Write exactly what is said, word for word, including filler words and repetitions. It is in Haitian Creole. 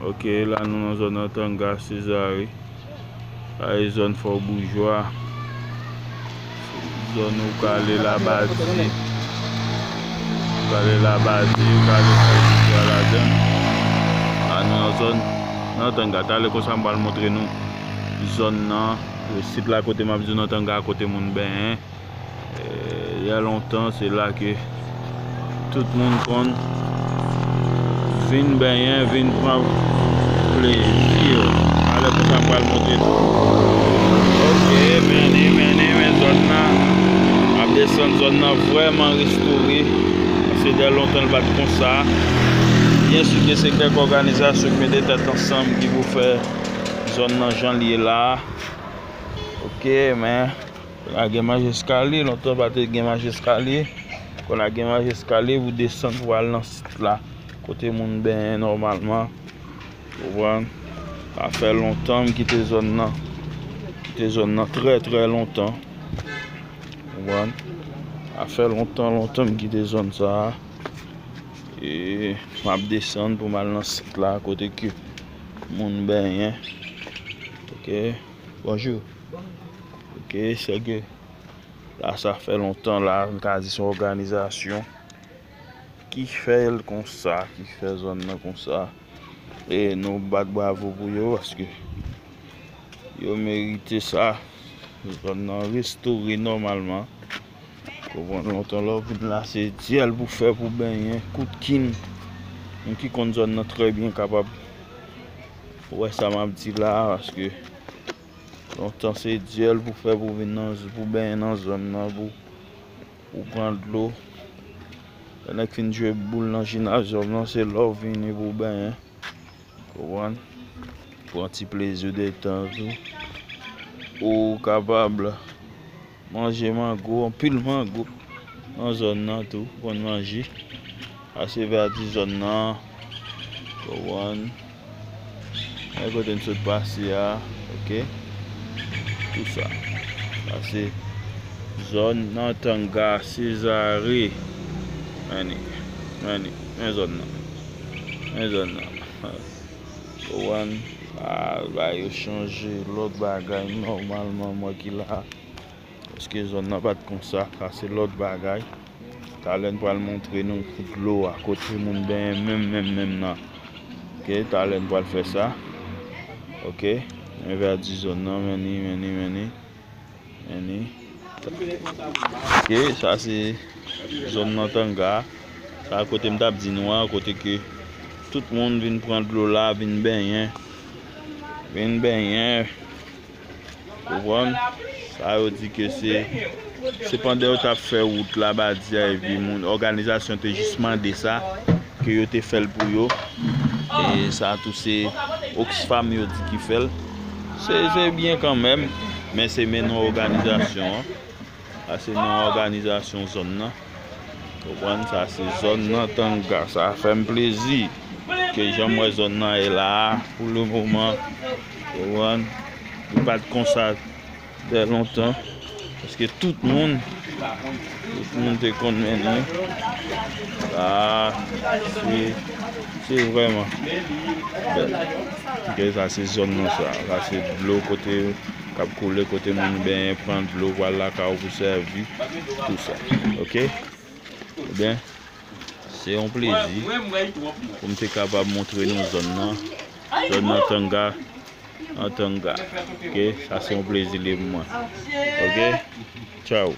Ok, la nou nan zòn nan Tanga, Sezare. Sa e zòn Fò Boujwa. Zòn ou ka ale Labadi. Ou ka ale Labadi, ou ka ale Fò Boujwa ladan. La nou nan zòn nan Tanga. Talè konsa m pral montre nou zòn nan, sit la kote m ap di w nan Tanga, kote moun benyen. Eh, lè lontan, se la ke tout moun konn vin benyen, vin pran plezi. Talè konsa m pral montre nou. Ok, men ni, men ni, men zòn nan. Ap desann, zòn nan vrèman restore. Paske dè lontan l pa t konsa. Byen si ke se kèk òganizasyon ki mete tèt ansanm ki pou fè zòn nan jan l ye la. Ok, men la gen maj eskalye, lontan pa te gen maj eskalye. Kounye a gen maj eskalye pou desann pou al nan sit la, kote moun benyen nòmalman. Konprann? Sa fè lontan m kite zòn nan. Kite zòn nan trè, trè lontan. Konprann? Sa fè lontan, lontan m kite zòn sa a. E m ap desann pou m al nan sit la, kote ke moun benyen. Ok. Bonjou. Ok, se ke la, sa fè lontan la, m ka di se yon òganizasyon ki fè l konsa, ki fè zòn nan konsa. E nou bat bravo pou yo, paske yo merite sa. Zòn nan restore nòmalman. Konprann, lontan lè w vin la, se dyèl pou fè, pou benyen, kout kin. Moun ki konn zòn nan trè byen kapab wè sa m ap di la, paske lontan se dyèl pou fè, pou vin nan, pou benyen nan zòn nan, pou, pou pran dlo. Lè nèg fin jwe boul nan jinazyòm nan, se la w vini pou benyen. Konprann? Pran ti plezi w detann ou. Ou kapab manje mango, anpil mango nan zòn nan tou, konn manje. Pase vèdi zòn nan, konprann? Men kote n sot pase a, ok? Tou sa. Sa se zòn nan Tanga, Sezare. Men ni, men ni, men zòn nan. Men zòn nan. Konprann? A, bagay yo chanje, lòt bagay nòmalman, mwen ki la. Paske zòn nan pa t konsa, sa se lòt bagay. Talè n pral montre nou dlo a, kote moun benyen menm, menm, menm nan. Ok, talè n pral fè sa. Ok, men vèdi zòn nan, men ni, men ni, men ni. Men ni. Ok, sa se zòn nan Tanga. Sa kote m t ap di nou an, kote ke tout moun vin pran dlo la, vin benyen. Vin benyen. Konprann? Sa yo di ke se, se pandan yo t ap fè wout Labadi a, epi moun, òganizasyon te jis mande sa, ke yo te fè l pou yo. E sa tou se Oxfam yo di ki fè l. Se, se byen kanmenm, men se men non òganizasyon an. Sa se non òganizasyon zòn nan. Konprann? Sa se zòn nan Tanga. Sa fè m plezi ke jan m wè zòn nan ye la a, pou le moman. Konprann? Li pa t konsa dè lontan. Paske tout moun, tout moun te konn men li. Sa, se, se vrèman bèl. Ok, sa se zòn nan sa. Sa se dlo kote k ap koule, kote moun benyen, pran dlo, pral lakay ou pou sèvi, tou sa. Ok? Ebyen, se yon plezi pou m te kapab montre nou zòn nan. Zòn nan Tanga, nan Tanga. Ok? Sa se yon plezi li pou mwen. Ok? Tchao.